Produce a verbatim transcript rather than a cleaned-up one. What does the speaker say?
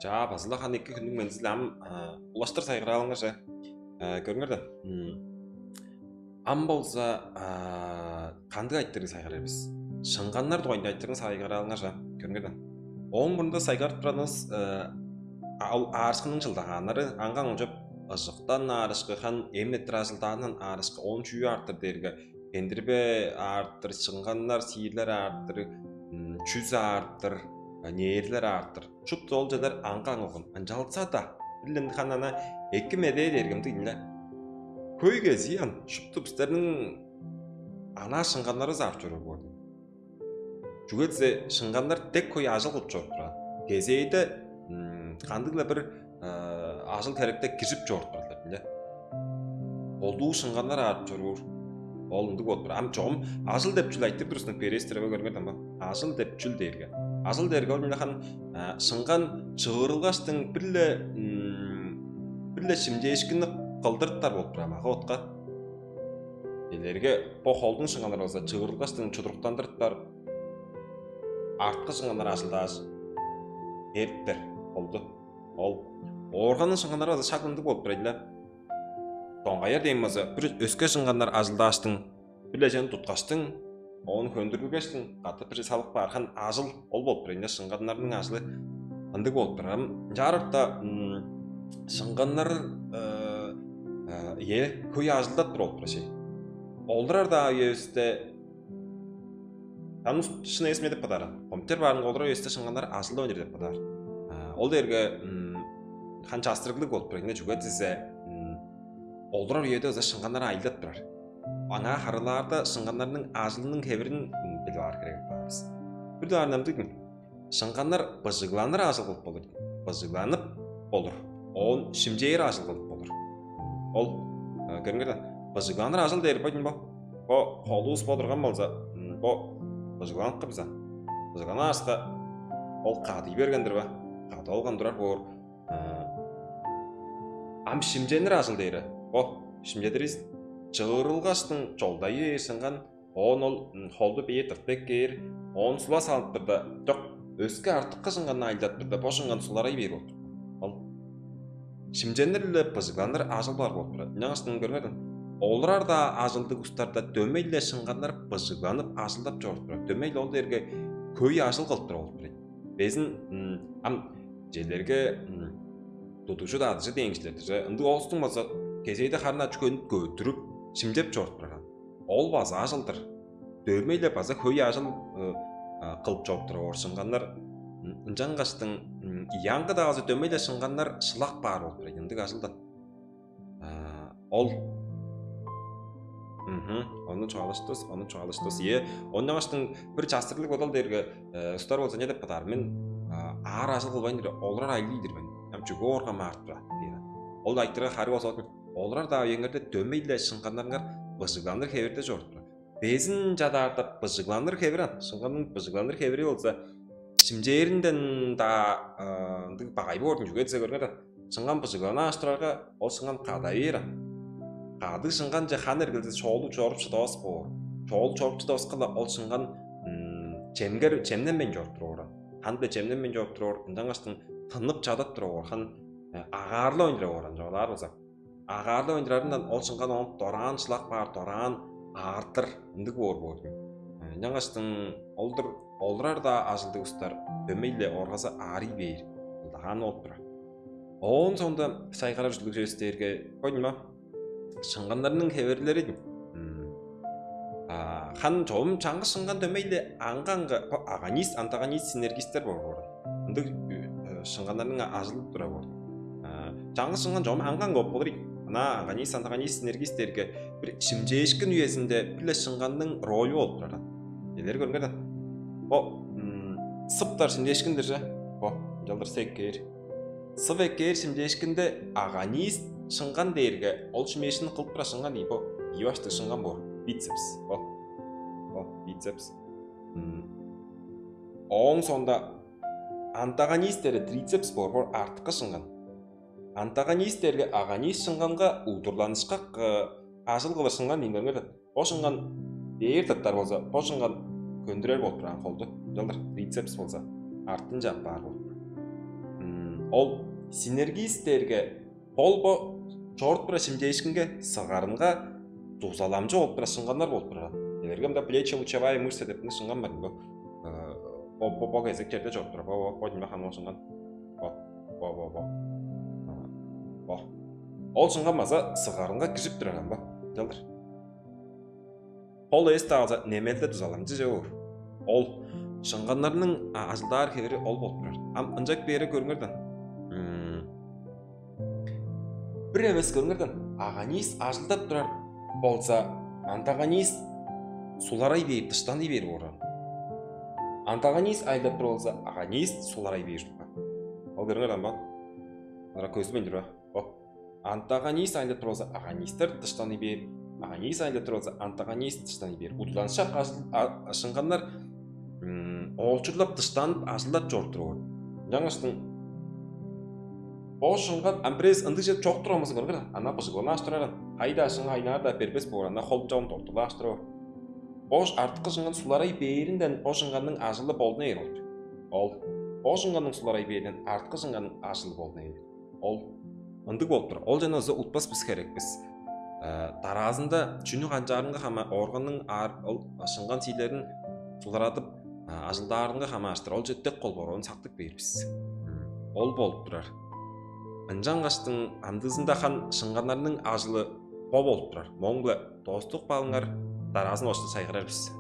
Чаа, база-ла ханы эки хүннүң мендизи-биле. Ам улаштыр сайгыраалыңарже. Көрүңер даан. Ам болза кандыг айтырыг сайгарар бис? Шыңганнар дугайында айтырыгны сайгараалыңарже. Көрүңер даан. Ооң мурнунда сайгарып турарывыс ол аарышкының чылдагааннары, аңгы-аңгы чоп: ыжыктан аарышкы, ханы эмин эрттир ажылдаандан аарышкы, оон чүү аар-дыр дээрге, эндирбе аар-дыр, шыңганнар, сиирлер аар-дыр, чүс аар-дыр, нээрлер аар-дыр. Шупту ол чүвелер аңгы-аңгы болган. Ынчалза-даа бир-ле ындыг ханы ана эки медээ дээрге ындыг ийин-ле. Хөй кезии ам шупту бистерниң анаа шыңганнарывыс аарып чоруур боор. Чүге дизе шыңганнар дыка хөй ажыл кылып чоруп турар. Кезээде кандыг-ла бир ажыл-херекке киржип чоруп турарлар, биле. Колдуу шыңганнар аарып чоруур. Ол ындыг болуп турар. Ам чогум ажыл деп чүл айтырып турувусунда, перестиреве көрүңер даан бо. Ажыл деп чүл дээрге, ажыл дээрге ол мынча ханы шыңган чыырылгаштың бир-ле бир-ле шимчээшкинни кылдырыптар болуп турар, мага-ботка. Элерге бо холдуң шыңганнары болза чыырылгаштың чудуруктандырыптар, арткы шыңганнар ажылдааш, эриптер холду. Ол оорганның шыңганнары база шак ындыг болуп турар-ла. Доңгаяр дээн болза, бир өске шыңганнар ажылдааштың, бир-ле чүвени туткаштың, оон хөндүргүлгештиң, катап бир салып каар ханы ажыл ол болуп турар. Ында шыңганнарның ажылы ындыг болуп турар. Ам ынчаарга шыңганнар, э, э, ийе, хөй ажылдап турар болуп турар чей. Олурар-даа үевисте, ам шын эвес мен деп бодаар. Хомтер баарынга олурар үевисте шыңганнар ажылдап үнер деп бодаар. Ол дээрге ханы частырыглыг болуп турар. Чүге дизе олурар үеде база шыңганнар ажылдап турар. Аңаа харыылаарда шыңганнарның ажылының хевирин билип аар херек баар бис. Бир дугаар намдыг шыңганнар быжыгланыр ажыл кылып болур. Быжыгланып болур. Оон шимчээр ажыл кылып болур. Ол, көрүңер даан, быжыгланыр ажыл дээр бо ийин бо. Бо холувус бо турган болза, бо быжыгланып калбаза, быжыгланывыска, ол кадый берген-дир бе? Кады алган турар боор. Ам шимченир ажыл дээри бо. Шимчедир бис. Чыырылгаштың чолдайы бээр шыңган, оон ол холду бээр тыртып эккээр, оон сула салып турда, чок, өске арткы шыңганны ажылдап турда, бо шыңган суларай бээр болуп турар. Ол шимченир-ле быжыгланыр ажыл бар болуп турар. Ынчангаштың көрүңер даан, олурар-даа ажылдыг улустарда дөмей-ле шыңганнар быжыгланып ажылдап чоруп турар. Дөмей-ле ол дээрге хөй ажыл кылып турар болуп турар. Безин ам чижээлээрге тудугжу-даа адыжы дээн кижилер-дир. Ындыг улустуң база кезээде харын ачы-хөнүн көдүрүп, шимчеп чоруп турар. Ол база ажыл-дыр. Дөмей-ле база хөй ажыл кылып чоруп турар боор шыңганнар. Ынчангаштың аңгы-даа база дөмей-ле шыңганнар шылап каар болуп турар ындыг ажылдан. Ол Мгм. Ону чугаалаштывыс, ону чугаалаштывыс. Ийе, ынчангаштың бир частырыглыг бодал дээрге, улустар болза не деп бодаар: мен аар ажыл кылбайн-дыр, олурар ажыл ийдир мен. Ам чүге ооргам аарып турар дээр. Ол айтырыгга харыы болза, олурар-даа үеңерде дөмей-ле шыңганнарыңар быжыгланыр хевирде чоруп турар. Безин чадаарда быжыгланыр хевир ам. Шыңганның быжыгланыр хевири болза, шимчээринден-даа багай боор-дур. Чүге дизе көрүңер даан, шыңган быжыгланып турарга, ол шыңган кадай бээр ам. Кадыг шыңганче хан эргилзе, чоолу чоруп шыдавас боор. Чоолу чоруп шыдаваска-ла, ол шыңган чемгер, чемненмейн чоруп турар боор. Хан-биле чемненмейн чоруп турар боор. Ынчангаштың тынып чадап турар боор. Хан агаарлавайн турар боор, ынчалаар болза. Агаарлавайн турарындан ол шыңган оон дораан шылап каар, дораан аартыр, ындыг боор боор. Ынчангаштың ол-дур, олурар-даа ажылдыг улустар дөмей-ле ооргазы аарый бээр, ылдагаан болуп турар. Оон соонда сайгарар ужурлуг чүвевис дээрге, бо ийин бо, шыңганнарның хевирлери. Хан чогум чаңгыс шыңган дөмей-ле аңгы-аңгы, бо агонист, антагонист, синергистер боор боор. Ындыг шыңганнарның ажылдап турары боор. Чаңгыс шыңган чогум аңгы-аңгы болуп болур ийин. Ана агонист, антагонист, синергист дээрге бир шимчээшкин үезинде бир-ле шыңганның ролю болуп турар. Элер көрүңер даан. Бо сыптар шимчээшкин-дир че. Бо ынчалдыр секкээр. Сып эккээр шимчээшкинде агонист шыңган дээрге, ол шимчээшкинни кылып турар шыңган ийи бо. Ийи баштыг шыңган боор. Бицепс. Бо. Бо бицепс. Ооң соонда антагонист дээрге трицепс боор, бо арткы шыңган. Антагонист дээрге агонист шыңганга удурланышкак ажыл кылыр шыңган ийин, көрүңер даан. Бо шыңган бээр тыртар болза, бо шыңган хөндүрер болуп турар холду. Ынчалдыр трицепс болза артынче апаар болуп турар. Ол синергист дээрге ол бо чоруп турар шимчээшкинге сыгарынга дузаламчы болуп турар шыңганнар болуп турар. Элерге мында плечо лучевая мышца деп шыңган бар бо. Бо бо бо кезек черде чоруп турар. Бо бо бо жимде хамык шыңган. Бо бо бо бо. Бо. Ол шыңган база сыгарынга кижип турар бо. Чалдыр. Ол эс даалза немелде дузаламчы чогу. Ол шыңганнарның ажылдаар хевири ол болуп турар. Ам ынчак бээре көрүңерден. Бир эвес көрүңерден, агонис ажылдап турар болза, антагонис суларай бээр, дыштаный бээр боор. Антагонис ажылдап турар болза, агонис суларай бээр. Ол көрүңерден ба? Ара көзүмейн тур ба? Антагонист айлып турбаза, агонисттер дыштаны бээр, агонист айлып турбаза, антагонист дыштаны бээр. Удурланышак шыңганнар оолчурлап дыштанып, ажылдап чоруп турар. Ынчангаштың бо шыңган амбрез ындыг чок турганмызын көргер, ана быжыгланаш тураран, кайда шыңга айнаар-даа бербес боор, ана холчогун тортулааш турар. Бош артыкы шыңган суларай бээринден бо шыңганның ажылы болдуна ээр болчу. Ол бо шыңганның суларай бээринден артыкы шыңганның ажылы болдуна ээр. Ол ындыг болуп тур. Ол жана ызы утпас бис херек бис. Дараазында чүнү канчаарынга хамаа органның аар ол шыңган сиилерин суларадып ажылдаарынга хамааштыр. Ол четте кол бороон сактып бээр бис. Ол болуп турар. Ынчангаштың амдыызында хан шыңганнарның ажылы бо болуп турар. Моң-биле достук балыңар, дараазын ошта сайгырар бис.